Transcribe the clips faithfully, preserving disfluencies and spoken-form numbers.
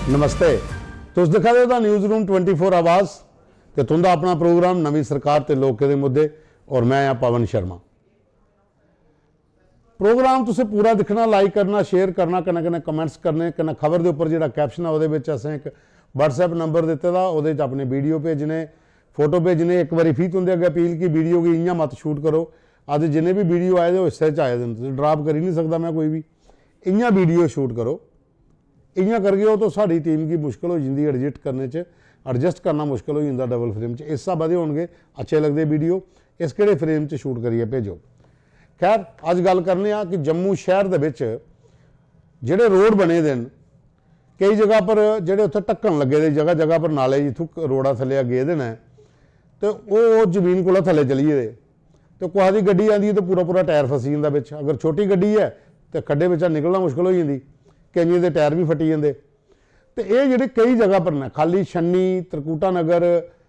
नमस्ते, तुस दिक्खा दे ओ the news room twenty four आवाज़ ते तुं'दा अपना प्रोग्राम नमीं सरकार ते लोकें दे मुद्दे। और मैं आं पवन शर्मा। प्रोग्राम तुसें पूरा दिक्खना, लाइक करना, शेयर करना, कन्नै कन्नै कमेंट्स करने, कन्नै खबर दे उप्पर जेह्ड़ा कैप्शन ऐ ओह्दे बिच असें इक WhatsApp नंबर दित्ते दा, ओह्दे च अपने वीडियो भेजने, फोटो भेजने। इक बारी फ्ही तुं'दे अग्गें अपील कि वीडियो गी इ'यां मत शूट करो। अज्ज जिन्ने बी वीडियो आए दे ओह् इस्सै च आए दे न, ड्राप करी निं सकदा मैं कोई बी। इ'यां वीडियो शूट करो। इ'यां करगे ओ तो साढ़ी टीम गी मुश्कल होई जंदी एडजस्ट करने च, एडजस्ट करना मुश्कल होई जंदा डबल फ्रेम च। इस स्हाबै दे होनगे अच्छे लगदे वीडियो, इस केह्ड़े फ्रेम च शूट करियै भेजो। खैर, अज्ज गल्ल करने आं कि जम्मू शैह्र दे बिच जेह्ड़े रोड बने दे न, केई जगह पर जेह्ड़े उत्थै ढक्कन लग्गे दे, जगह जगह पर नाले जित्थूं रोड़ा थल्लेआ गेदे न, ते ओह् जमीन कोला थल्ले चली गेदे। ते कुसै दी गड्डी आंदी ते पूरा पूरा टायर फसी जंदा बिच। अगर छोटी गड्डी ऐ ते खड्डे बिच्चा निकलना मुश्कल होई जंदी, केइयें दे टायर बी फटी जंदे। ते एह् जेह्ड़े केई जगह पर न, खाली छन्नी, त्रिकुटा नगर,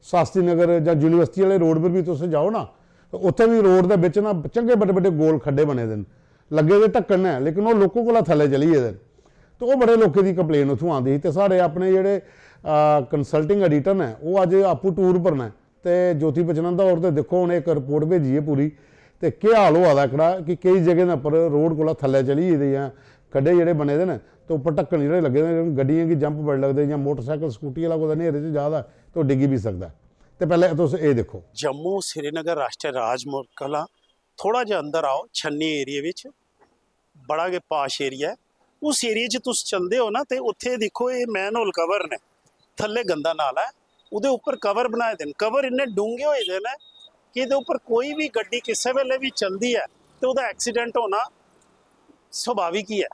शास्त्री नगर जां यूनिवर्सिटी आह्ले रोड पर बी तुस जाओ ना, ते उत्थै बी रोड दे बिच ना चंगे बड्डे बड्डे गोल खड्डे बने दे न, लग्गे दे ढक्कन न, लेकिन ओह् लोकें कोला थल्ले चली गेदे न। ते ओह् बड़े लोकें दी कंप्लेन उत्थूं आंदी ही। ते साढ़े अपने जेह्ड़े कंसल्टिंग एडिटर न, ओह् अज्ज आपूं टूर पर न, ते ज्योति पचनंदा होर ते दिक्खो, उ'नें इक रिपोर्ट भेजी ऐ पूरी, ते केह् हाल होआ दा एह्कड़ा कि केई जगहें दे उप्पर रोड कोला थल्लै चली गेदे जां खड्डे जेह्ड़े बने दे न, ते उप्पर ढक्कन जेह्ड़े लग्गे दे न, गड्डियें गी जंप बड़े लगदे, जां मोटरसाइकल, स्कूटी आह्ला कुतै न्हेरे च जा दा ऐ ते ओह् डिग्गी बी सकदा ऐ। ते पैह्लें तुस एह् दिक्खो। जम्मू श्रीनगर राश्ट्री राजमार्ग कोला थोह्ड़ा जेहा अंदर आओ, छन्नी एरिया बिच, बड़ा गै पाश एरिया ऐ। उस एरिया च तुस चलदे ओ ना, ते उत्थै दिक्खो, एह् मैनहोल कवर न, थल्ले गंदा नाला ऐ, ओह्दे उप्पर कवर बनाए दे न। कवर इन्ने डूंह्गे होए दे न कि एह्दे उप्पर कोई बी गड्डी किसै बेल्लै बी चलदी ऐ ते ओह्दा एक्सीडेंट होना स्वाभाविक ही ऐ।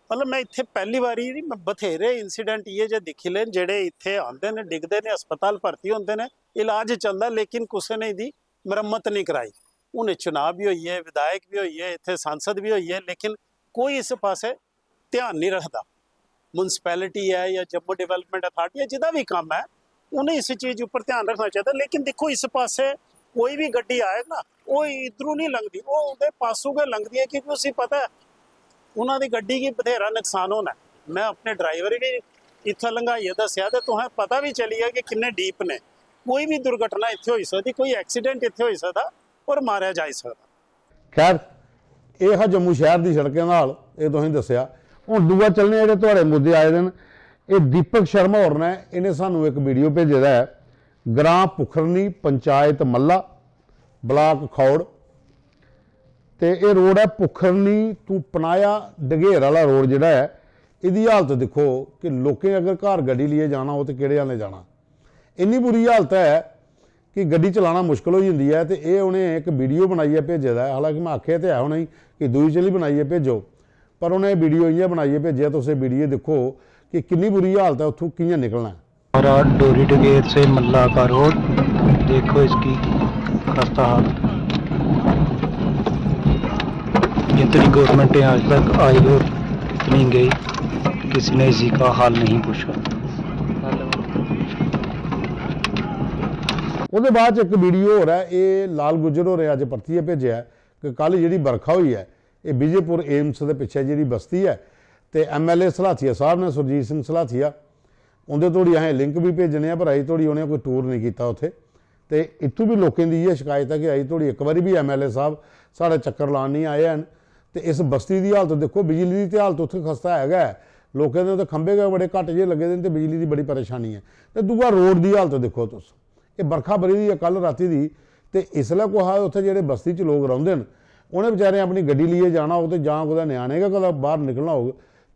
मतलब, मैं इत्थै पैह्ली बारी नहीं, मैं बथेरे इंसिडेंट इ'यै जेह् दिक्खी ले न, जेह्ड़े इत्थै आंदे न, डिगदे न, अस्पताल भर्ती होंदे न, इलाज चलदा, लेकिन कुसै ने एह्दी मरम्मत नहीं कराई। हून एह् चुनाव बी होई गे, विधायक बी होई गे, इत्थै सांसद बी होई गे, लेकिन कोई इस पासै ध्यान नहीं रखदा। म्युनिसिपैलिटी ऐ जां जम्मू डेवलपमेंट अथार्टी ऐ, जिदा बी कम्म ऐ, उ'नें इस चीज उप्पर ध्यान रखना चाहिदा। लेकिन दिक्खो, इस पासै कोई बी गड्डी आए ना, ओह् इद्धरों नहीं लंघदी, ओह् ओह्दे पासों गै लंघदी ऐ, क्योंकि उसी पता ऐ उन्हां दी गड्डी गी बथेरा नुकसान होना ऐ। मैं अपने ड्राइवर गी इत्थै लंघाइयै दस्सेआ ते तुसें पता बी चली गेआ कि किन्ने डीप ने। कोई बी दुर्घटना इत्थै होई सकदी, कोई एक्सीडेंट इत्थै होई सकदा और मारेआ जाई सकदा। खैर, एह् हा जम्मू शैह्र दी सड़कें दा हाल, एह् तुसें दस्सेआ। हून दूआ चलने, जेह्ड़े थुआढ़े मुद्दे आए दे न, एह् दीपक शर्मा होर ने, इ'नें सानूं इक वीडियो भेजे दा ऐ, ग्रां पुखरनी, पंचायत मल्ला, ब्लाक खौड़। ते एह् रोड ऐ पुखरनी तू पनाया डगेर आह्ला रोड जेह्ड़ा ऐ, एह्दी हालत दिक्खो कि लोकें अगर घर गड्डी लेइयै जाना हो ते केह्ड़े हालें जाना। इन्नी बुरी हालत ऐ कि गड्डी चलाना मुश्कल होई जंदी ऐ। ते एह् उ'नें इक वीडियो बनाइयै भेजे दा ऐ, हालांकि में आखेआ ते ऐ उ'नेंगी कि दूई चली बनाइयै भेजो, पर उ'नें वीडियो इ'यां बनाइयै भेजेआ। तुस एह् वीडियो दिक्खो कि किन्नी बुरी हालत ऐ, उत्थूं कि'यां निकलना ऐ। और डोरी डगेर से मल्ला का रोड, देखो इसकी खस्ता हालत। जितनी गवर्नमेंटें आज तक आई और इतनी गई, किसी ने इसी का हाल नहीं पूछा। ओह्दे बाद च इक वीडियो होर ऐ, एह् लाल गुज्जर होरें अज्ज परतियै भेजेआ ऐ कि कल जेह्ड़ी बरखा होई ऐ, एह् विजयपुर एम्स दे पिच्छे जेह्ड़ी बस्ती ऐ, ते एमएलए सलाथिया साहब ने, सुरजीत सिंह सलाथिया, उं'दे धोड़ी असें लिंक बी भेजने आं, पर अजें धोड़ी उ'नें कोई टूर नेईं कीता उत्थै। ते इत्थूं बी लोकें दी इ'यै शिकायत ऐ कि अजें धोड़ी इक बारी बी एमएलए साहब साढ़े चक्कर लान नेईं आए हैन। ते इस बस्ती दी हालत दिक्खो, बिजली दी ते हालत उत्थै खस्ता है गै ऐ। लोकें दे उत्थै खंभे गै बड़े घट्ट जे लग्गे दे न ते बिजली दी बड़ी परेशानी ऐ। ते दूआ रोड दी हालत दिक्खो तुस, एह् बरखा बरी दी ऐ कल रातीं दी, ते इसलै कुसै उत्थै जेह्ड़े बस्ती च लोक रौंह्दे न, उ'नें बेचारें अपनी गड्डी लेइयै जाना होग ते जां कुतै ञ्याणे गै कुतै बाह्र निकलना होग,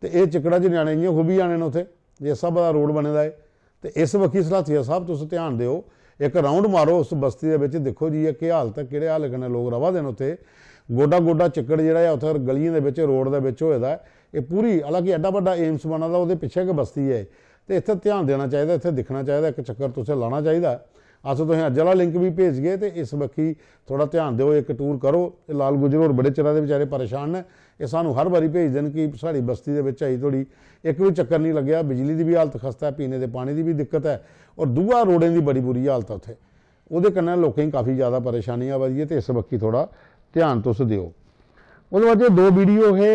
ते एह् चिक्कड़ा च ञ्याणे इ'यां खुब्भी जाने न उत्थै, जिस स्हाबै दा रोड बने दा ऐ। ते इस बक्खी सलाथिया साह्ब तुस ध्यान देओ, इक राउंड मारो उस बस्ती दे बिच, दिक्खो जी एह् केह् हालत ऐ, केह्ड़े हाल कन्नै लोक र'वा दे न उत्थै। गोड्डा गोड्डा चिक्कड़ जेह्ड़ा ऐ उत्थै गलियें दे बिच, रोड दे बिच होए दा ऐ। एह् पूरी, हालांकि एड्डा बड्डा एम्स बना दा, ओह्दे पिच्छें गै बस्ती ऐ एह्। ते इत्थै ध्यान देना चाहिदा, इत्थै दिक्खना चाहिदा, इक चक्कर तुसें लाना चाहिदा। अस तुसें अज्ज आह्ला लिंक बी भेजगे ते इस बक्खी थोह्ड़ा ध्यान देओ, इक टूर करो। एह् लाल गुज्जर होर बड़े चिरा दे बेचारे परेशान न, एह् सानूं हर बारी भेजदे न कि साढ़ी बस्ती दे बिच अजें धोड़ी इक बी चक्कर निं लग्गेआ। बिजली दी बी हालत खस्ता ऐ, पीने दे पानी दी बी दिक्कत ऐ, होर दूआ रोडें दी बड़ी बुरी हालत ऐ उत्थै। ओह्दे कन्नै लोकें गी काफी ज्यादा परेशानी आवा दी ऐ, ते इस बक्खी थोह्ड़ा ध्यान तुस देओ। ओह्दे बाद एह् दो वीडियो हे,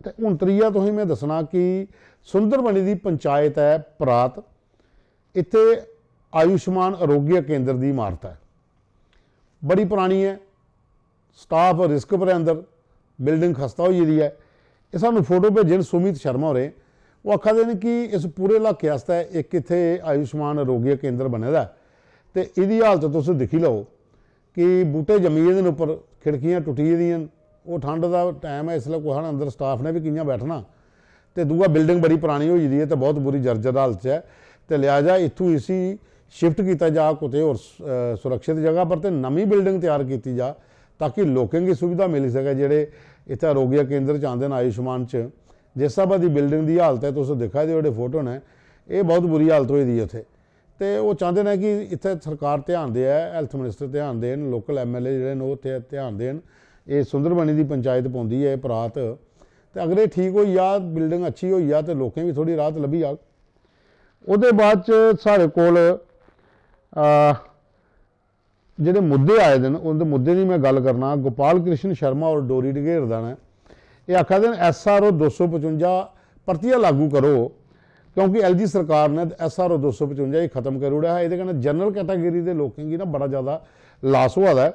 ते हून त्रीया तुसें में दस्सना कि सुंदरबनी दी पंचायत ऐ परात, इत्थै आयुष्मान आरोग्य केंद्र दी इमारत ऐ, बड़ी परानी ऐ, स्टाफ रिस्क पर ऐ अंदर, बिल्डिंग खस्ता होई गेदी ऐ। एह् सानूं फोटो भेजे न सुमित शर्मा होरें, ओह् आखा दे न कि इस पूरे इलाके आस्तै इक इत्थै आयुष्मान आरोग्य केंद्र बने दा ऐ, ते एह्दी हालत तुस दिक्खी लैओ कि बूह्टे जम्मी गेदे न उप्पर, खिड़कियां टुट्टी गेदियां न। ओह् ठंड दा टैम ऐ, इसलै कुसै ने अंदर स्टाफ ने बी कि'यां बैठना। ते दूआ, बिल्डिंग बड़ी परानी होई गेदी ऐ ते बहुत बुरी जर्जर हालत च ऐ, ते लिहाजा इत्थूं इसी शिफ्ट कीता जा कुतै होर स-, अ, सुरक्षित जगह पर, ते नमीं बिल्डिंग त्यार कीती जा, ताकि लोकें गी सुविधा मिली सकै। जेह्ड़े इत्थै आरोग्य केंद्र च आंदे न आयुष्मान च, जिस स्हाबै दी बिल्डिंग दी हालत ऐ, तुस दिक्खा दे ओ जेह्ड़े फोटो न, एह् बहुत बुरी हालत होई दी ऐ उत्थै। ते ओह् चांह्दे न कि इत्थै सरकार ध्यान देऐ, हैल्थ मिनिस्टर ध्यान देन, लोकल एमएलए जेह्ड़े न ओह् ध्या-, ध्यान देन। एह् सुंदरबनी दी पंचायत पौंदी ऐ, एह् परात। ते अगर एह् ठीक होई जा, बिल्डिंग अच्छी होई जा, ते लोकें बी थोह्ड़ी राहत लब्भी जाग। ओह्दे बाद च साढ़े कोल, आ, जेह्ड़े मुद्दे आए दे न, उं'दे मुद्दें दी में गल्ल करना। गोपाल कृष्ण शर्मा होर डोरी ढगेर दा न, एह् आखा दे न, एसआरओ दो सौ पचुंजा परतियै लागू करो, क्योंकि एलजी सरकार ने एसआरओ दो सौ पचुंजा गी खत्म करी ओड़ेआ हा। एह्दे कन्नै जनरल कैटेगरी दे लोकें गी ना बड़ा ज़्यादा लास होआ दा ऐ।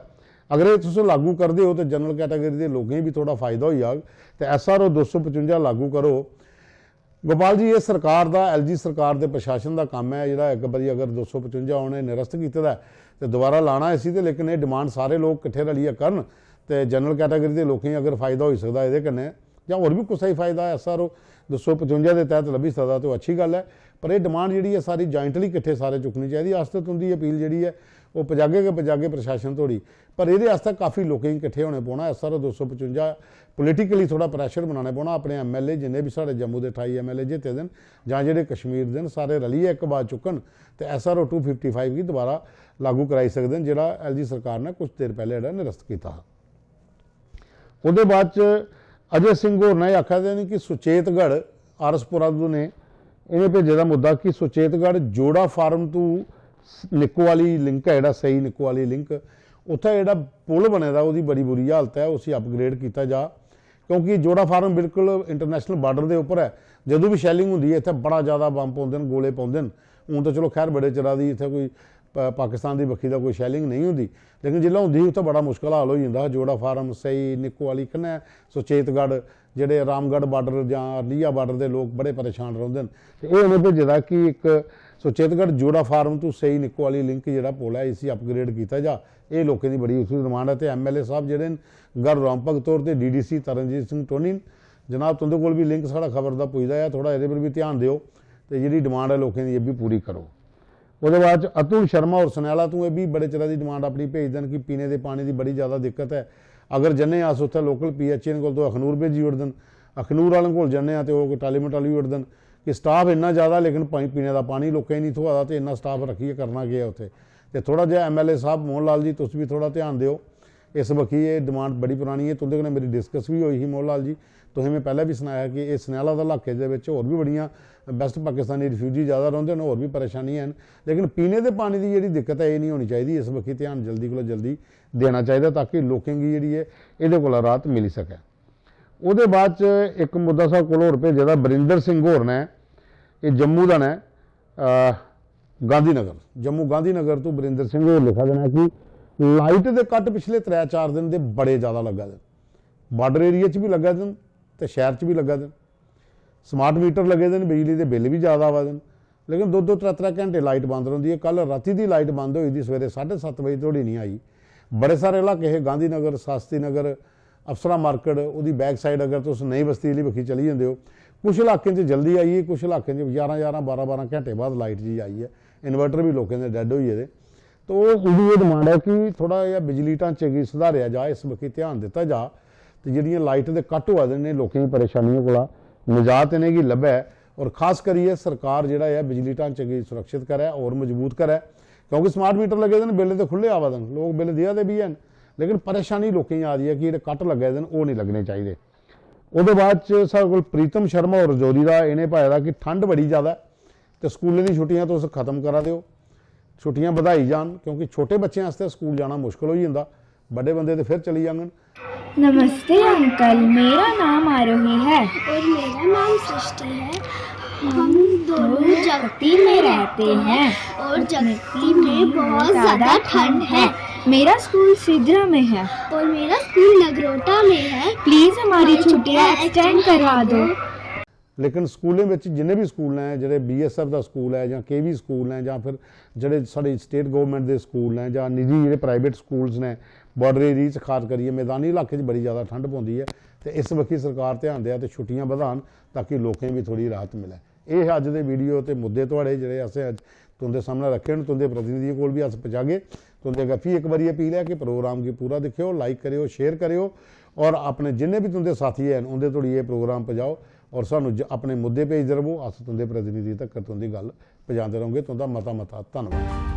अगर एह् तुस लागू करदे ओ, ते जनरल कैटेगरी दे लोकें गी बी थोह्ड़ा फायदा होई जाग। ते एसआरओ दो सौ पचुंजा लागू करो। गोपाल जी, एह् सरकार दा, एलजी सरकार दे प्रशासन दा कम्म ऐ, जेह्ड़ा इक बारी अगर दो सौ पचुंजा उ'नें निरस्त कीते दा ऐ, ते दोबारा लाना इसी, ते लेकिन एह् डिमांड सारे लोक किट्ठे रलियै करन, ते जनरल कैटेगरी दे लोकें गी अगर फायदा होई सकदा एह्दे कन्नै, जां होर बी कुसै गी फायदा एसआरओ दो सौ पचुंजा दे तैह्त लब्भी सकदा, ते ओह् अच्छी गल्ल ऐ। पर एह् डिमांड जेह्ड़ी ऐ, सारी ज्वाइंटली किट्ठे सारे चुक्कनी चाहिदी। अस ते तुं'दी अपील जेह्ड़ी ऐ, ओह् पजागे गै पजागे प्रशासन धोड़ी। पर एह्दे आस्तै काफी लोकें गी किट्ठे होने पौना। एसआरओ दो सौ पचुंजा, पोलिटिकली थोह्ड़ा प्रैशर बनाने पौना। अपने एमएलए, जिन्ने बी साढ़े जम्मू दे ठाई एमएलए जित्ते दे न, जां जेह्ड़े कश्मीर दे न, सारे रलियै इक बाज चुक्कन, ते एसआरओ टू फिफ्टी फाइव गी दोबारा लागू कराई सकदे न, जेह्ड़ा एलजी सरकार ने कुछ देर पैह्ले जेह्ड़ा निरस्त कीता हा। ओह्दे बाद च अजय सिंह होर ने आखा दे न कि सुचेतगढ़, आरएसपुरा तू ने इ'नें भेजे दा मुद्दा कि सुचेतगढ़ जोड़ा फार्म तू निक्को आह्ली लिंक ऐ, जेह्ड़ा सेई निक्को आह्ली लिंक, उत्थै जेह्ड़ा पुल बने दा, ओह्दी बड़ी बुरी हालत ऐ, उसी अपग्रेड कीता जा, क्योंकि जोड़ा फार्म बिल्कुल इंटरनेशनल बार्डर दे उप्पर ऐ। जदूं बी शैलिंग होंदी ऐ, इत्थै बड़ा ज़्यादा बम्ब पौंदे न, गोले पौंदे न। हून ते चलो खैर बड़े चिरा दी इत्थै कोई प-, पाकिस्तान दी बक्खी दा कोई शैलिंग नेईं होंदी, लेकिन जिसलै होंदी ही उत्थै बड़ा मुश्कल हाल होई जंदा हा। जोड़ा फार्म, सेई, निक्को आह्ली कन्नै सुचेतगढ़, जेह्ड़े रामगढ़ बार्डर जां अरनिया बार्डर दे लोक बड़े परेशान रौंह्दे न। ते एह् उ'नें भेजे दा कि इक सुचेतगढ़ जोड़ा फार्म तू सेई निक्को आह्ली लिंक जेह्ड़ा पुल ऐ, इसी अपग्रेड कीता जा। एह् लोकें दी बड़ी उसी डिमांड ऐ। ते एमएलए साहब जेह्ड़े न, गढ़ रामभग तौर ते डीडीसी तरनजीत सिंह टोनी न, जनाब तुं'दे कोल बी लिंक साढ़ा खबर दा पुजदा ऐ, थोह्ड़ा एह्दे पर बी ध्यान देओ ते जेह्ड़ी डिमांड ऐ लोकें दी, एह् बी पूरी करो। ओह्दे बाद च अतुल शर्मा होर सनैला तों एह् बी बड़े चिरा दी डिमांड अपनी भेजदे न कि पीने दे पानी दी बड़ी ज़्यादा दिक्कत ऐ। अगर जन्ने आं अस उत्थै लोकल पीएचए कोल, ते ओह् अखनूर भेजी ओड़दे न। अखनूर आह्लें कोल जन्ने आं ते ओह् कोई टाली मटाली ओड़दे न कि स्टाफ इन्ना ज़्यादा, लेकिन पानी, पीने दा पानी लोकें गी निं थ्होआ दा, ते इन्ना स्टाफ रक्खियै करना केह् ऐ उत्थै? ते थोह्ड़ा जेहा एमएलए साहब मोहन लाल जी, तुस बी थोह्ड़ा ध्यान देओ इस बक्खी। एह् डिमांड बड़ी परानी ऐ, तुं'दे कन्नै मेरी डिस्कस बी होई ही मोहन लाल जी, तुसें में पैह्लें बी सनाया कि इस सनैला दे इलाके दे बिच होर बी बड़ियां बेस्ट पाकिस्तानी रिफ्यूजी ज़्यादा रौंह्दे न, होर बी परेशानियां न, लेकिन पीने दे पानी दी जेह्ड़ी दिक्कत ऐ, एह् निं होनी चाहिदी। इस बक्खी ध्यान जल्दी कोला जल्दी देना चाहिदा, ताकि लोकें गी जेह्ड़ी ऐ, एह्दे कोला राहत मिली सकै। ओह्दे बाद च इक मुद्दा साढ़े कोल होर भेजे दा, बरिंदर सिंह होर ने, एह् जम्मू दा ने, अ, गांधीनगर, जम्मू गांधीनगर तू बरिंदर सिंह होर लिखा दे न कि लाइट दे कट पिछले त्रै चार दिन दे बड़े ज़्यादा लग्गा दे न, बार्डर एरिया च बी लग्गा दे न ते शैह्र च बी लग्गा दे न। स्मार्ट मीटर लग्गे दे न, बिजली दे बिल बी ज़्यादा आवा दे न, लेकिन दो दो त्रै त्रै घैंटे लाइट बंद रौंह्दी ऐ। कल रातीं दी लाइट बंद होई दी, सवेरे साढ़े सत्त बजे धोड़ी निं आई। बड़े सारे इलाके हे, गांधीनगर, शास्त्री नगर, अप्सरा मार्केट, ओह्दी बैक साइड अगर तुस नई बस्ती आह्ली बक्खी चली जंदे ओ, कुछ इलाकें च जल्दी आई, कुछ इलाकें च ञारां ञारां, बारां बारां घैंटे बाद लाइट जी आई ऐ। इन्वर्टर बी लोकें दे डैड होई गेदे। तो ओह्, उं'दी एह् डिमांड ऐ कि थोह्ड़ा जेहा बिजली ढांचे गी सुधारेआ जा, इस बक्खी ध्यान दित्ता जा, ते जेह्ड़ियां लाइट दे कट होआ दे न, लोकें गी परेशानियें कोला नजात इ'नेंगी लब्भै, और खास करियै सरकार जेह्ड़ा ऐ बिजली ढांचे गी सुरक्षित करै, होर मजबूत करै, क्योंकि स्मार्ट मीटर लग्गे दे न, बिल ते खु'ल्ले आवा दे न, लोक बिल देआ दे बी हैन, लेकिन परेशानी लोकें गी आ दी ऐ कि जेह्ड़े कट लग्गे दे न, ओह् निं लग्गने चाहिदे। ओह्दे बाद च साढ़े कोल प्रीतम शर्मा होर रजौरी दा, इ'नें पाए दा कि ठंड बड़ी ज़्यादा ऐ ते स्कूलें दी छुट्टियां तुस खत्म करा दे ओ, छुट्टियां बधाई जान, क्योंकि छोटे बच्चें आस्तै स्कूल जाना मुश्कल होई जंदा। बड्डे बंदे ते फिर चली जाङन। नमस्ते अंकल, मेरा नाम आरोही है। और मेरा नाम सृष्टि है। हम दोनों जगती में रहते हैं और जगती में बहुत ज्यादा ठंड है। मेरा स्कूल सिद्रा में है। और मेरा स्कूल नगरोटा में है। प्लीज हमारी छुट्टियां एक्सटेंड करवा दो। लेकिन स्कूलें ਵਿੱਚ ਜਿੰਨੇ ਵੀ ਸਕੂਲ ਨੇ, ਜਿਹੜੇ ਬੀਐਸਐਫ ਦਾ ਸਕੂਲ ਹੈ ਜਾਂ ਕੇਵੀ ਸਕੂਲ ਨੇ ਜਾਂ ਫਿਰ ਜਿਹੜੇ ਸਾਡੇ ਸਟੇਟ ਗਵਰਨਮੈਂਟ ਦੇ ਸਕੂਲ ਨੇ ਜਾਂ ਨਿੱਜੀ ਜਿਹੜੇ ਪ੍ਰਾਈਵੇਟ ਸਕੂਲਸ ਨੇ, ਬਾਰਡਰ ਏਰੀਆ 'ਚ ਖਾਸ ਕਰੀਏ, ਮੈਦਾਨੀ ਇਲਾਕੇ 'ਚ ਬੜੀ ਜ਼ਿਆਦਾ ਠੰਡ ਪੈਂਦੀ ਹੈ। ਤੇ ਇਸ ਵਕਤ ਸਰਕਾਰ ਧਿਆਨ ਦਿਆ ਤੇ ਛੁੱਟੀਆਂ ਵਧਾਉਣ, ਤਾਂ ਕਿ ਲੋਕਾਂ ਵੀ ਥੋੜੀ ਰਾਹਤ ਮਿਲੇ। ਇਹ ਅੱਜ ਦੇ ਵੀਡੀਓ ਤੇ ਮੁੱਦੇ ਤੁਹਾਡੇ ਜਿਹੜੇ ਅਸੀਂ ਅੱਜ तुंदे सामने रखे न, तुंदे प्रतिनिधि कोल भी अस पजागे। तुंदे अग्गें फ्ही इक बारी अपील है कि प्रोग्राम गी पूरा दिक्खेओ, लाइक करेओ, शेयर करेओ और अपने जिन्ने भी तुंदे साथी हैन उंदे धोड़ी एह् प्रोग्राम पजाओ और सानू ज-, अपने मुद्दे भेजदे रवो। अस तुंदे प्रतिनिधि तक्कर तुंदी गल्ल पजांदे रौंह्गे। तुंदा मता मता धन्नवाद।